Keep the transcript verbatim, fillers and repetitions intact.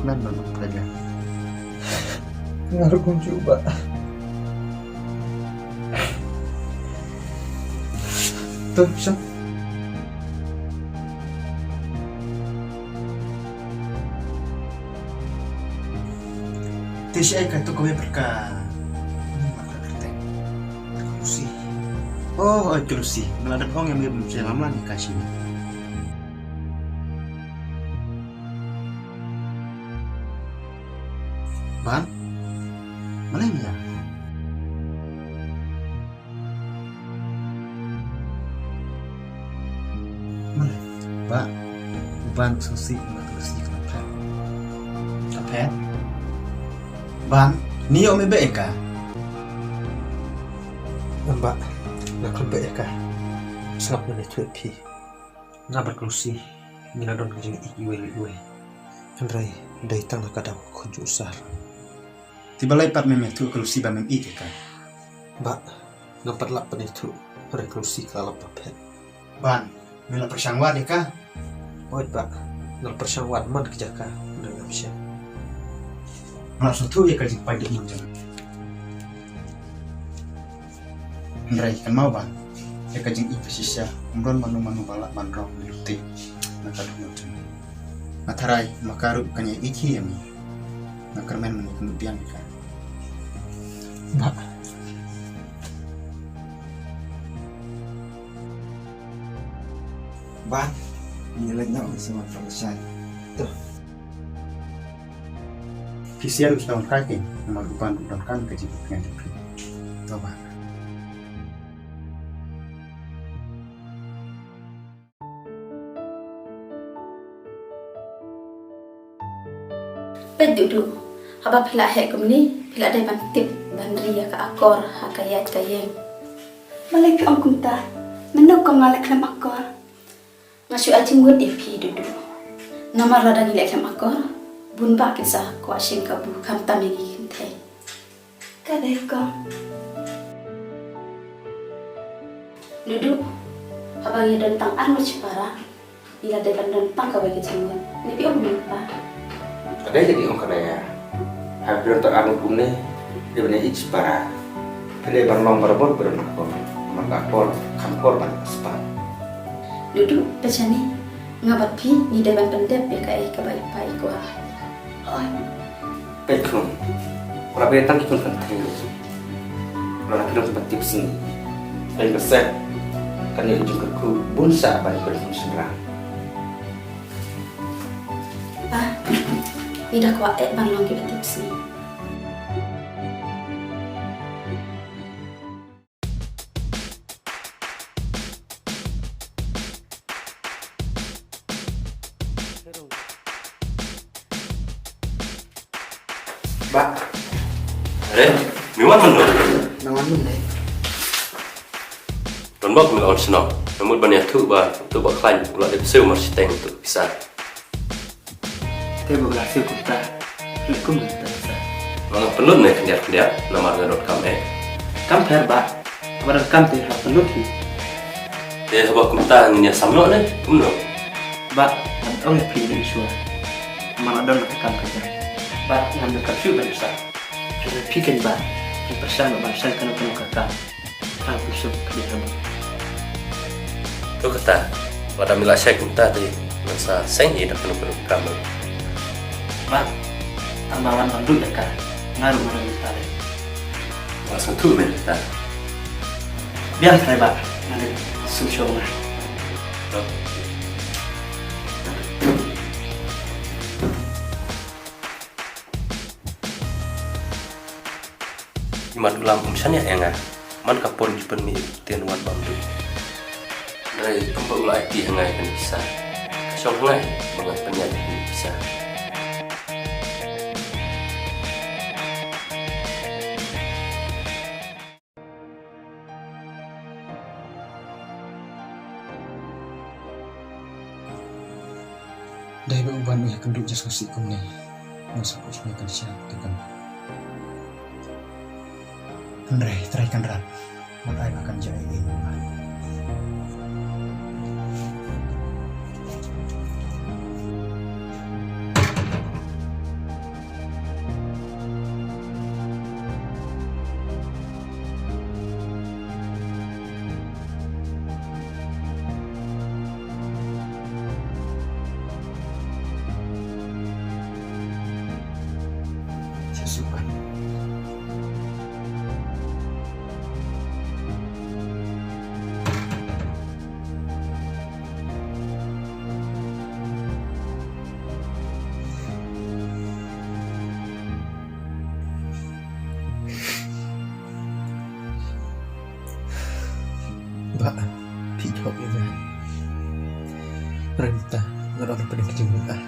Lam lam lam ka ja. Nga ruh kumjuh, Bah. To, sha. Te shi ai ka tu kawei perka. Ni ma ka kerteng. Ka Lucy. Oh, ai ka Lucy. Nga la dep ong ïa me bym shym lam lang ïa ka shi. Ban? Balei ïa? Balei? Bah, u Ban u sngewsih ïa ka Lucy ka la phet. Ka phet? Ban, ni ïoh me beh ïa ka? Em bah, nga khlem beh ïa ka. Sngap, ngan ïathuh ïa phi. Nga bad ka Lucy ngi la don ka jingïeit iwei iwei. Hynrei dei tang na ka daw ka khun jong u Sar. Te balei pat mem ïathuh ïa ka Lucy ba mem ïeit ïa ka? Bah, ngam pat lah ban ïathuh, hynrei ka Lucy ka la lap ba phet. Ban, me la pyrshang wad ïa ka? Hooid bah, nga la pyrshang wad man ka jaka, hynrei ngam shym. Nga la sngewthuh ïa ka jingpait jong me. Hynrei kynmaw Ban, ïa ka jingïeit ba shisha ym don mano mano ba lah ban rong lynti na ka dohnud jong me. Nga tharai ma ka ruh kan ïaieit hi ïa me. Nga kyrmen mynne, kynduh biang ïa ka. Bah. Ban, ngi leit noh, ngi sngewbha ban lashai. To. Phi sngewbha ban kai kein, namar u Ban u donkam ka jingpynïaid jong phi. To Ban. Peit Duhduh, haba phi la heh kumne, phi la dei ban tip ban ri ïa ka akor ha ka ïaid ka ïeng. Balei phi ong kumta? Mynno ko nga la khlem akor? Nga shu ai jingmut ïa phi Duhduh. Namar lada ngi la khlem akor, bun bah kin sa kwah shim kabu khamtam ïa ngi kynthei. Ka dei ko. Duhduh, haba ngi don tang arngut shipara, ngi la dei ban don tang kawei ka jingmut. Ne phi ong kumno pa? Ka dei ka jingong ka dei ïa. Haba phi don tang arngut kumne, dei ban ïeit shipara. Phi dei ban long barabor ba don akor. Namar ka akor kham kor ban spah. Duhduh, peit shane, nga bad phi ngi dei ban pyndep ïa kaei kaba i pa i kwah. Hooid. Peit khun, wat la peit tang ki khun kynthei ruh, lada ki long kiba tipsngi, peit ka set, kan ïoh jingkyrkhu bun sha ban ïa ki khun shynrang. Pa, ngi da kwah eh ban long kiba tipsngi. Bah. Are, me wan mynno? Nga wan mynne. Don bok me la wan shano? Nga mut ban ïathuh ba uto u Bah Khlaiñ u la dep siew marshiteng uto u pisa. Te ba u la siew kumta, leh kumno kumta sa? Nga pynlut ne khyndiat khyndiat namar nga donkam eh. Kam pher bah, haba donkam te haba pynlut hi. Te haba kumta ngin ïa sam noh ne kumno? Bah, ngan ong ïa phi ne shuwa. Namar nga don ka kam ka jam. Bah, ngam donkam shuh ban ïa sam. Phi kein bah, phi pyrshang ban seng kano kano ka kam. Tang phi suk ka dei ka bun. To kata, lada me la shai kumta te ngan sa seng hi da kano kano ka kam. Bah, tang ba wan ban duh ïa ka, nga ruh nga dang ïa ta dei. Nga sngewthuh me kata. Biang trai bah, nga dei sngewshoh nga. To. Imat u lam um shaniah ïa nga. Man ka por u ju pynmih ïa u ktien wat bam duk. Hynrei kumba u la aiti ha nga ïa kane ka pisa, ka shong ha nga ba ngan pynïaid ïa kane ka pisa. Dei ba u Ban u ïakynduh jingsngewsih kumne, nga sa kwah sngewthuh kan sha tu kan. Hynrei Trai Kynrad, wat ai ba kan jia ei ei. Bah, phi ïoh ïa nga. Rem ta, nga don pynïaid ka jingmut ah.